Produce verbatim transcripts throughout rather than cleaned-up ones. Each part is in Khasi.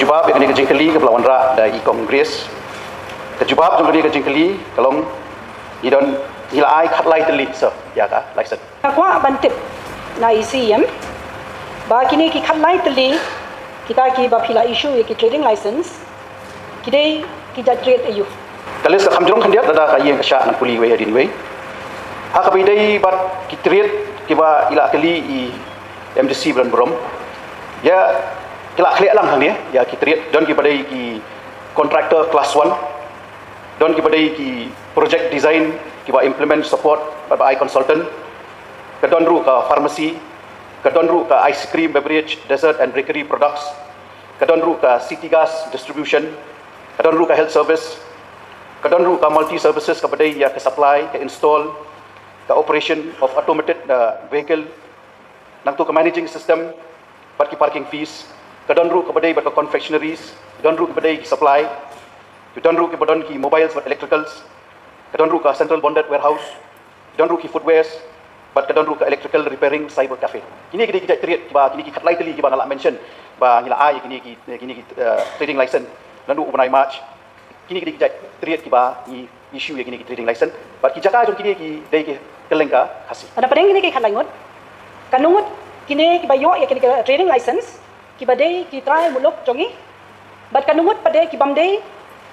Jubab ïa kane ka jingkylli kaba la wanrah da i Kong Grace. Ka jubab jong kane ka jingkylli ka long, ngi don, ngi la ai khatlai tylli sir ïa ka license. Nga kwah ban tip na i C E M ba kine ki khatlai tylli kita kiba phi la issue ïa ki trading license ki dei ki jait trade aiu? Ka list ka kham jrong khyndiat, lada ka ïeng ka shah ngan pule iwei hadien iwei. Ha kaba ïadei bad ki trade kiba i la kylli i M D C Brenbrom, ïa ki la khleh lang hangne ïa ki trade. Don kiba dei ki contractor class one, don kiba dei ki project design kiba implement support bad ba ai consultant. Ka don ruh ka pharmacy, ka don ruh ka ice cream, beverage, dessert and bakery products, ka don ruh ka city gas distribution, ka don ruh ka health service, ka don ruh ka multi services kaba dei ïa ka supply, ka install, ka operation of automated uh, vehicle, nangta ka managing system bad ki parking fees. Ka don ruh kaba dei bad ka confectionaries, ka don ruh kaba dei ki supply, ka don ruh kiba don ki mobiles bad electricals, ka don ruh ka central bonded warehouse, ka don ruh ki footwears, bad ka don ruh ka electrical repairing cyber cafe. Kine ki dei ki jait trade kiba, kine ki khatlai tylli kiba nga la mention ba ngi la ai kine ki, kine ki uh, trading license naduh u bnai March. Kine ki dei ki jait trade kiba ngi issue ïa kine ki trading license bad ki jaka jong kine ki dei ki kylleng ka Khasi. Hapdeng kine ki khatlai ngut, katno ngut kine kiba ïoh ïa kine ki trading license kiba dei ki trai muluk jong ngi, bad katno ngut pat dei ki bym dei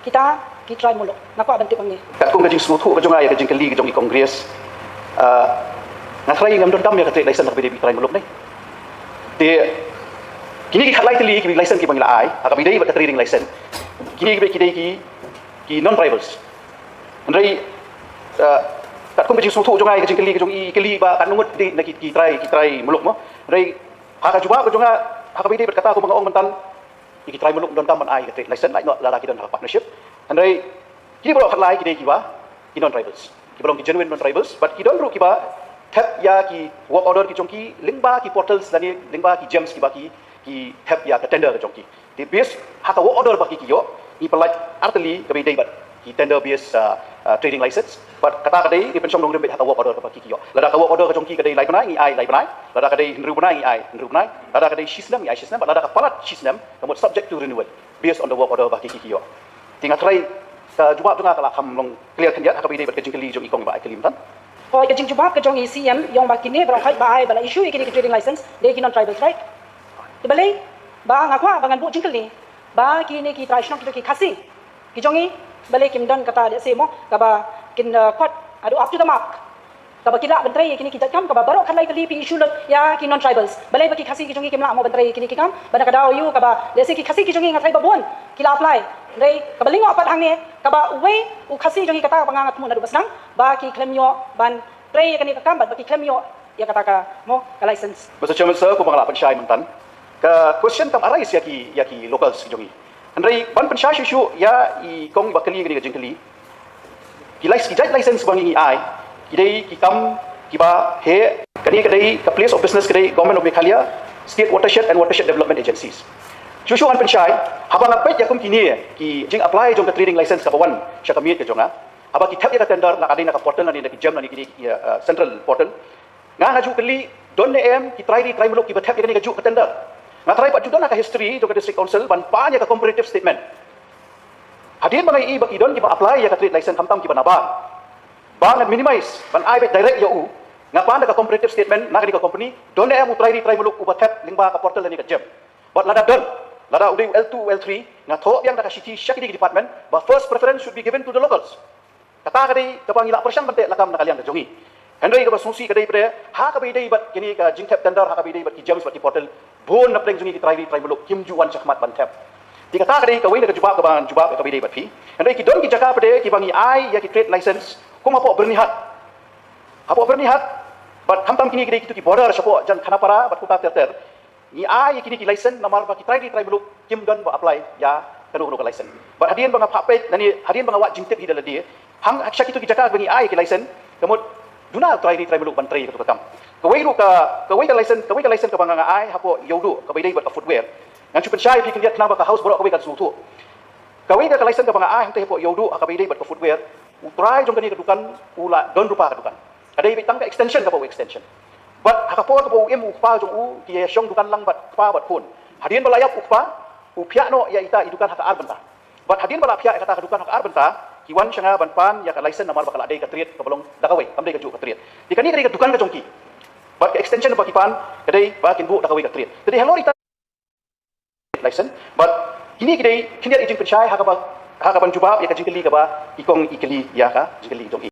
kita ki trai muluk? Nga kwah ban tip hangne. Katkum ka jingsngewthuh ka jong nga ïa ka jingkylli ka jong i Kong Grace, uh, nga tharai ngam donkam ïa ka trade license ha kaba ïadei bad ki trai muluk ne. Te kine ki khatlai tylli ki license kiba ngi la ai ha kaba ïadei bad ka trading license, kine ki dei ki, ki non tribals. Hynrei uh, katkum ka jingsngewthuh jong nga ïa ka jingkylli ka jong i, kylli ba katno ngut dei na ki, ki trai, ki trai muluk mo. Hynrei ha ka jubab ka jong nga ha kaba ïadei bad kata, kumba nga ong myntan, ïa ki trai muluk donkam ban ai ka trade license, lait noh lada ki don ha ka partnership. Hynrei kine baroh khatlai ki dei kiba, ki non tribals, kiba long ki genuine non tribals, bad ki don ruh kiba thep ïa ki work order ki jong ki lyngba ki portals lane lyngba ki GeMS kiba ki, ki thep ïa ka tender ka jong ki. Te based ha ka work order ba ki, ki ïoh, ngi pynlait artylli kaba ïadei bad ki tender based uh, uh, trading license. Bad kata ka dei ngi pynshong nongrim beit ha ka work order kaba ki, ki ïoh. Lada ka work order ka jong ki ka dei lai bnai, ngi ai lai bnai. Lada ka dei hynriew bnai, ngi ai hynriew bnai. Lada ka dei shisnem, ngi ai shisnem. Bad lada ka palat shisnem, ka mut subject to renewal based on the work order ba ki, ki, ki ïoh. Te nga tharai ka jubab jong nga ka la kham long clear khyndiat ha kaba ïadei bad ka jingkylli jong i Kong ba ai kylli myntan. Hooid, ka jingjubab ka jong i C E M ïong ba kine baroh khoit ba ai ba la issue ïa kine ki trading license dei ki non tribal tribe. Te balei ba nga kwah ba ngan buh jingkylli ba kine ki trai shnong, kito ki Khasi ki jong ngi, balei kim don kata, lehse mo, kaba kin uh, khot haduh up to the mark, kaba ki lah ban trei ïa kine ki jait kam, kaba baroh khatlai tylli phi issue lut ïa ki non tribals? Balei ba ki Khasi ki jong ngi kim lah mo ban trei ïa kine ki kam? Ba na ka daw aiu kaba, lehse ki Khasi ki jong ngi nga tharai ba bun ki la apply, hynrei kaba lyngngoh pat hangne, kaba uwei u Khasi jong ngi kata kaba nga, nga thmu naduh ba sdang, ba ki khlem ïoh ban trei ïa kane ka kam bad ba ki khlem ïoh ïa kata ka, mo, ka license. Mister Chairman Sir, kumba nga la pynshai myntan, ka question kam arise ïa ki, ïa ki locals ki jong ngi. Hynrei ban pynshai shuh shuh ïa i Kong ba kylli kane ka jingkylli, ki lic-, ki jait license ba ngi ai ki dei ki kam kiba heh. Kane ka dei ka place of business ka dei Government of Meghalaya, State Watershed and Watershed Development Agencies. Shuh shuh ngan pynshai, haba nga peit ïa kum kine ki jing apply jong ka trading license kaba wan sha ka miet ka jong nga, haba ki thep ïa ka tender, la ka dei na ka portal lane na ki GeM lane kine ki, uh, central portal, nga, nga ju kylli, don ne em ki trai ri trai muluk kiba thep ïa kane kajuh ka tender? Nga tharai pat ju don ha ka history jong ka District Council ban pan ïa ka comparative statement. Hadien ba nga ïohi ba ki don kiba apply ïa ka trade license khamtam kiba nabar, ba ngan minimize ban ai beit direct ïa u, nga pan da ka comparative statement na kane ka company, don ne em u trai ri trai muluk uba thep lyngba ka portal lane ka GeM? Bad lada don, lada u dei u L two, u L three, nga thoh biang da ka shithi sha kine ki department ba first preference should be given to the locals. Kata ka dei kaba ngi la pyrshang ban teh lakam na ka liang ka jong ngi. Hynrei kaba sngewsih ka dei pat de, ha kaba ïadei bad kine ka jingthep tender, ha kaba ïadei bad ki GeMs bad ki portal, bun na pdeng jong ngi ki trai ri trai muluk kim ju wan shakhmat ban thep. Te kata ka dei kawei na ka jubab kaba ngan jubab ïa kaba ïadei bad phi. Hynrei ki don ki jaka pat de kiba ngi ai ïa ki trade license kum hapoh Byrnihat. Hapoh Byrnihat, bad khamtam kine ki dei kito ki border shapoh jan Khanapara bad Kuta ter ter. Ngi ai ïa kine ki license namar ba ki trai ri trai muluk kim don ba apply ïa kano kano ka license. Bad hadien ba nga phah peit lane hadien ba nga wad jingtip hi da lade, hang sha kito ki jaka ba ngi ai ïa ki license, ka mut duna u trai ri trai muluk ban trei ïa kato ka kam. Kawei ruh ka, kawei ka license, kawei ka license kaba nga, nga ai hapoh Ïewduh kaba ïadei bad ka footwear. Ngan shu pynshai ïa phi khyndiat khnang ba ka House baroh kawei kan sngewthuh. Kawei ka license kaba nga ai hangtei hapoh Ïewduh ha kaba ïadei bad ka footwear, u trai jong kane ka dukan u la don ruh pa ka dukan. Ka dei beit tang ka extension kaba u extension. Bad ha ka por kaba u im u kpa jong u, ki ïa shong dukan lang bad kpa bad khun. Hadien ba la ïap u kpa, u phiah noh ïa ita i dukan ha ka ar bynta. Bad hadien ba la phiah ïa kata ka dukan ha ka ar bynta, ki wan sha nga ban pan ïa ka license namar ba ka la dei ka trade kaba long da kawei, kam dei kajuh ka trade. Te kane ka dei ka dukan ka jong ki. Bad ka extension ba ki pan ka dei ba kin buh da kawei ka trade. Te dei halor ita license. Bad kine ki dei khyndiat i jingpynshai ha kaba, ha kaban jubab ïa ka jingkylli kaba i kong i kylli ïa ka jingkylli jong i.